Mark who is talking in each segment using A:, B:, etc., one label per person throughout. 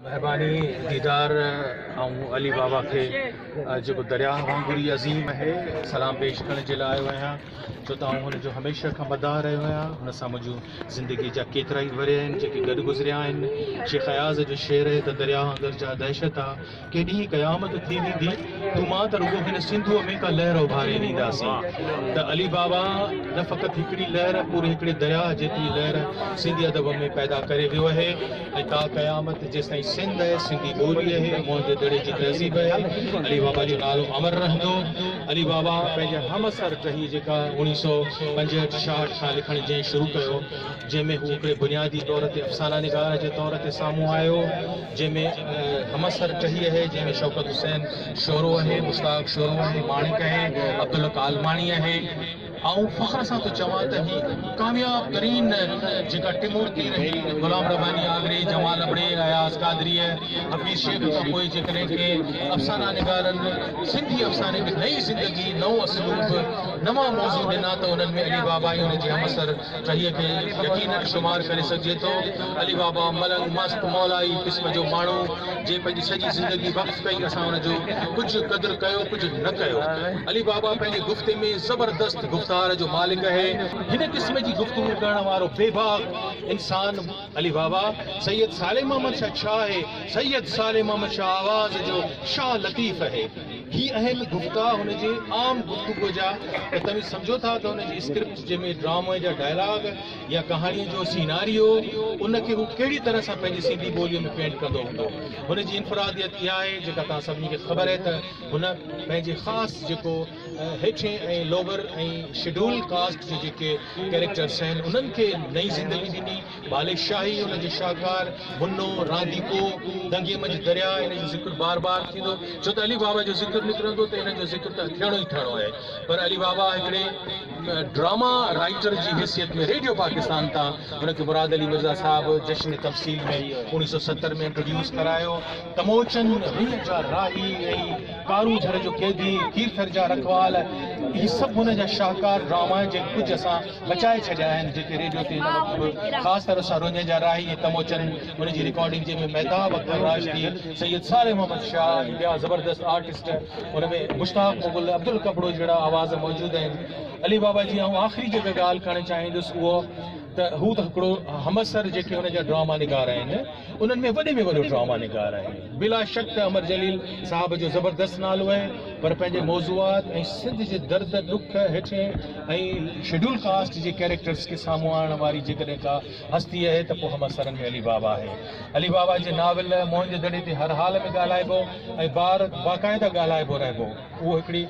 A: مهرباني ديدار آئون علي بابا کي جيڪو درياهه وانگر ئي عظيم آهي سلام پيش ڪرڻ جي لاء آيو آهيان ڇو ته آئون هن جو هميشه کان مداح رهيو آهيان هن سان منهنجون زندگي جا ڪيترا ئي ورهيه آهن جيڪي گڏ گذريا آهن شيخ اياز جو شعر آهي ته درياهه اندر جا دهشت آ ڪنهن ڏينهن قيامت ٿي ويندي، تون مان ته رڳو هن سنڌوء ۾ ڪا لهر اڀاري وينداسين ته علي بابا نه فقط هڪڙي لهر پوري هڪڙي درياهه جيتري لهر سنڌي ادب ۾ پيدا ڪري ويو آهي ۽ تا قيامت جيستائين سنڌ آهي، سنڌي ٻولي آهي، موهن جي دڙي جي تهذيب آهي، علي بابا جو نالو امر رهندو. علي بابا پنهنجي همعصر ٽهي جيڪا 1965 66 کان لکڻ جنهن شروع ڪيو، جنهن ۾ هو هڪڙي بنيادي طور تي افسانه نگار جي طور تي سامهون آيو، جنهن ۾ همعصر ٽهي آهي، جنهن ۾ شوڪت حسين شورو آهي، مشتاق شورو آهي، ماڻڪ آهي، عبدالحق عالماڻي آهي. آئون فخر سان ٿو چوان ته هي ڪامياب ترين جيڪا ٽمورتي رهي، غلام رباني آگري، جمال ابڙي، اياز قادريء، حفيظ شيخ کان پوء جيڪڏهن ڪنهن افسانه نگارن سنڌي افساني کي نئين زندگي، نئون اسلوب، نوان موضوع ڏنا ته انهن ۾ علي بابا ۽ ان جي همعصر ٽهيء کي يقيناً شمار ڪري سگهجي ٿو. علي بابا ملنگ، مست، مولائي قسم جو ماڻهو، جنهن پنهنجي سڄي زندگي وقف ڪئي، اسان ان جو ڪجهه قدر ڪيو، ڪجهه نه ڪيو. علي بابا پنهنجي گفتي ۾ زبردست گفتار جو مالڪ آهي. هن قسم جي گفتگو ڪرڻ وارو بيباڪ انسان علي بابا سيد صالح محمد شاهه ڇا آهي؟ سيد صالح محمد شاهه آواز جو شاهه لطيف آهي. هي اهم گفتا هن جي عام گفتگو جا ته توهين سمجهو ٿا ته هن جي اسڪرپٽ جنهن ۾ ڊرامي جا ڊائلاگ يا ڪهاڻيء جو سيناريو ان کي هو ڪهڙي طرح سان پنهنجي سنڌي ٻوليء ۾ پينٽ ڪندو هوندو. هن جي انفراديت اها آهي جيڪا توهان سڀني کي خبر آهي ته هن پنهنجي خاص جيڪو هيٺين ۽ لوور ۽ شيڊول ڪاسٽ جي جيڪي ڪيريڪٽرس آهن انهن کي نئين زندگي ڏني. بالي شاهي ان جو شاهڪار منو، رانديڪو، دنگي منجهه درياء ان جو ذڪر بار بار ٿيندو ڇو ته علي بابا جو ذڪر نڪرندو ته ان جو ذڪر ته ٿيڻو ئي ٿيڻو آهي پر علي بابا هڪڙي ڊراما رائيٽر جي حيثيت ۾ ريڊيو پاڪستان تان هن کي مراد علي مرزا صاحب جشن تمثيل ۾ 1970 ۾ انٽروڊيوس ڪرايو. تموچن، رڃ جا راهي ۽ ڪارونجهر جو قيدي، کيرٿر جا رکوال اهي سڀ هن جا شاهڪار ڊراما آهن جيڪي ڪجهه اسان بچائي ڇڏيا آهن جيڪي ريڊيو تي هن وقت به خاص طرح سان رڃ جا راهي ۽ تموچن ان جي رڪارڊنگ جنهن ۾ مهتاب اختر راشدي، سيد صالح محمد شاهه ۽ ٻيا زبردست آرٽسٽ ان ۾ مشتاق مغل، عبدالڪبڙو جهڙا آواز موجود آهن. علي بابا جي آئون آخري جيڪا ڳالهه ڪرڻ چاهيندس اهو ته هو ته هڪڙو همعصر جيڪي هن جا ڊراما نگار آهن انهن ۾ وڏي ۾ وڏو ڊراما نگار آهي. بلا شڪ ته امر جليل صاحب جو زبردست نالو آهي پر پنهنجي موضوعات ۽ سنڌ جي درد ڏک هيٺين ۽ شيڊول ڪاسٽ جي ڪيريڪٽرز کي سامهون آڻڻ واري جيڪڏهن ڪا هستي آهي ته پوء همعصرن ۾ علي بابا آهي. علي بابا جي ناول موهن جي دڙي تي هر حال ۾ ڳالهائبو ۽ بار باقاعده ڳالهائبو رهبو. اهو هڪڙي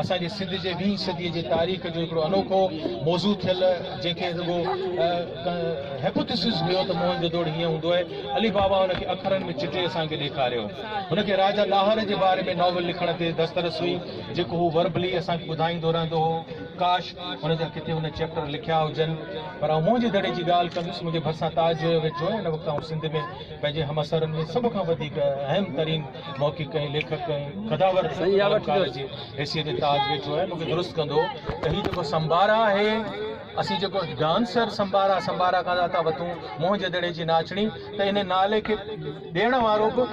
A: اسان جي سنڌ جي ويهين صديء جي تاريخ جو هڪڙو انوکو موضوع ٿيل جنهن کي رڳو هيپوٿيسز هيو ته موهن جو دڙو هيئن هوندو آهي. علي بابا ان کي اکرن ۾ چٽي اسان کي ڏيکاريو. هن کي راجا ڏاهر جي باري ۾ ناول لکڻ تي دسترس هئي جيڪو هو وربلي اسان کي ٻڌائيندو رهندو هو. ڪاش هن جا ڪٿي هن چيپٽر لکيا هجن. پر آئون موهن جي دڙي جي ڳالهه ڪندس. منهنجي ڀرسان تاج جويو ويٺو آهي. هن وقت آئون سنڌ ۾ پنهنجي همعصرن ۾ سڀ کان وڌيڪ اهم ترين محقق ۽ ليکڪ ۽ قداور قلمڪار جي حيثيت تاج ويٺو آهي مون کي درست ڪندو ته هي جيڪو سمبارا آهي اسين جيڪو ڊانسر سمبارا سمبارا ڪندا ٿا وتون موهن جي دڙي جي ناچڻي ته ان نالي کي ڏيڻ وارو به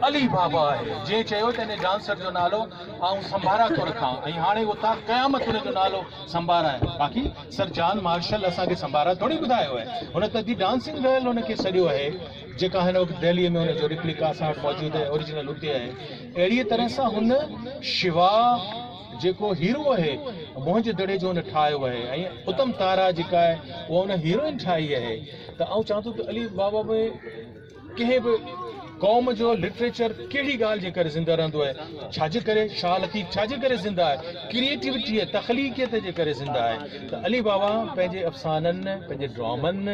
A: علي بابا آهي جنهن چيو ته ان ڊانسر جو نالو آئون سمبارا ٿو رکان ۽ هاڻي اهو تا قيامت ان جو نالو سمبارا آهي باقي سر جان مارشل اسان کي سمبارا ٿوري ٻڌايو آهي هن ته the dancing girl هن کي سڏيو آهي جيڪا هن وقت دهليء ۾ هن جو ريپليڪا اسان وٽ موجود آهي اوريجنل اتي آهي اهڙيء طرح سان هن شوا جيڪو هيرو آهي موهن جي دڙي جو هن ٺاهيو آهي ۽ اتم تارا جيڪا آهي اها هن هيروئن ٺاهي آهي ته آئون چوان ٿو ته علي بابا ۾ ڪنهن به قوم جو لٽريچر ڪهڙي ڳالهه جي ڪري زنده رهندو آهي ڇا جي ڪري شاهه لطيف ڇا جي ڪري زنده آهي ڪريئيٽيوٽيء تخليقيت جي ڪري زنده آهي ته علي بابا پنهنجي افسانن پنهنجي ڊرامن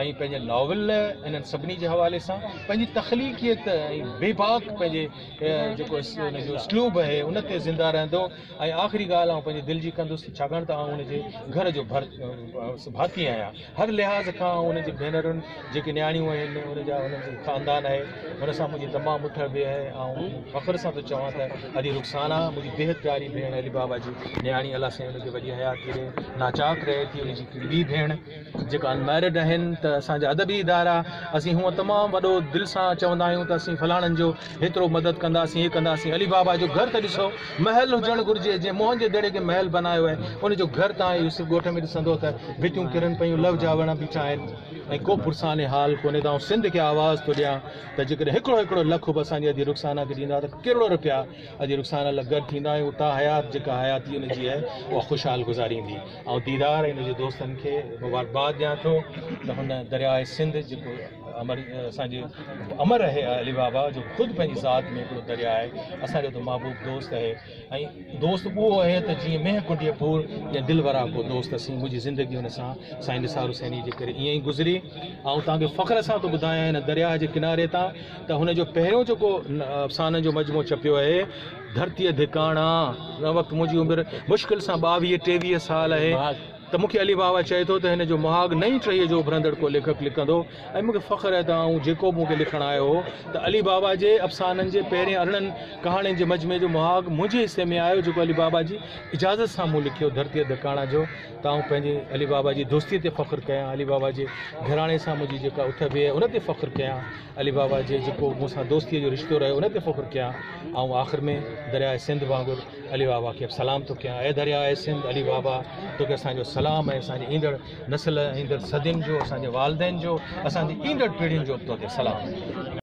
A: ۽ پنهنجي ناول انهن سڀني جي حوالي سان پنهنجي تخليقيت ۽ بيباڪ پنهنجي جيڪو ان جو اسلوب آهي ان تي زنده رهندو ۽ آخري ڳالهه آئون پنهنجي دل جي ڪندس ڇاڪاڻ ته آئون ان جي گهر جو ڀر ڀاتي آهيان هر لحاظ کان آئون ان جي ڀينرن جيڪي نياڻيون آهن ان جا انهن جو خاندان آهي هن سان منهنجي تمام اٿ ويهه آهي. آئون فخر سان ٿو چوان ته ادي رخسانه منهنجي بيحد پياري ڀيڻ علي بابا جي نياڻي، الله سائين هن کي وڏي حياتي ڏي، ناچاڪ رهي ٿي. هن جي هڪڙي ٻي ڀيڻ جيڪا ان ميرڊ آهن. ته اسان جا ادبي ادارا، اسين هونء تمام وڏو دل سان چوندا آهيون ته اسين فلاڻن جو هيترو مدد ڪنداسين، هي ڪنداسين. علي بابا جو گهر ته ڏسو، محل هجڻ گهرجي. جنهن موهن جي دڙي کي محل بنايو آهي، ان جو گهر توهان يوسف ڳوٺ ۾ ڏسندو ته ڀتيون ڪرن پيون، لو جا وڻ بيٺا آهن ۽ ڪو پرسان حال ڪونهي. ته آئون سنڌ کي آواز ٿو ڏيان ته جيڪڏهن هڪڙو هڪڙو لک به اسان جي ادي رخسانه کي ڏيندا ته ڪروڙ رپيا ادي رخسانه لاء گڏ ٿيندا ۽ اها حيات جيڪا حياتي ان جي آهي اها خوشحال گذاريندي. آئون ديدار ۽ ان جي دوستن کي مبارڪباد ڏيان ٿو ته هن درياء سنڌ جيڪو امر اسان جي امر آهي، علي بابا جو خود پنهنجي ذات ۾ هڪڙو درياء آهي، اسان جو ته محبوب دوست آهي ۽ دوست اهو آهي ته جيئن مينهن ڪنڊيء پور جيئن دل ورا ڪو دوست اسين. منهنجي زندگي هن سان سائين نثار حسيني جي ڪري ائين ئي گذري. آئون توهان کي فخر سان ٿو ٻڌايان هن درياهه جي ڪناري تان ته هن جو پهريون جيڪو افسانن جو مجموعو ڇپيو آهي ڌرتيء ڌڪاڻا، ان وقت منهنجي عمر مشڪل سان 22 23 سال آهي ته مون کي علي بابا چئي ٿو ته هن جو مهاڳ نئين ٽهيء جو اڀرندڙ ڪو ليکڪ لکندو ۽ مون کي فخر آهي ته آئون جيڪو به مون کي لکڻ آيو هو ته علي بابا جي افسانن جي پهرين 18 ڪهاڻين جي مجموعي جو مهاڳ منهنجي حصي ۾ آيو، جيڪو علي بابا جي اجازت سان مون لکيو ڌرتيء ڌڪاڻا جو. ته آئون پنهنجي علي بابا جي دوستيء تي فخر ڪيان، علي بابا جي گهراڻي سان منهنجي جيڪا اٿ ويهه ان تي فخر ڪيان، علي بابا جي جيڪو مون سان دوستيء جو رشتو رهيو ان تي فخر ڪيان. آئون آخر ۾ درياء سنڌ وانگر علي بابا کي به سلام ٿو ڪيان. اي درياء سنڌ علي بابا توکي اسان جو سلام ۽ اسان جي ايندڙ نسل، ايندڙ صدين جو، اسان جي والدين جو، اسان جي ايندڙ پيڙهين جو به توتي سلام.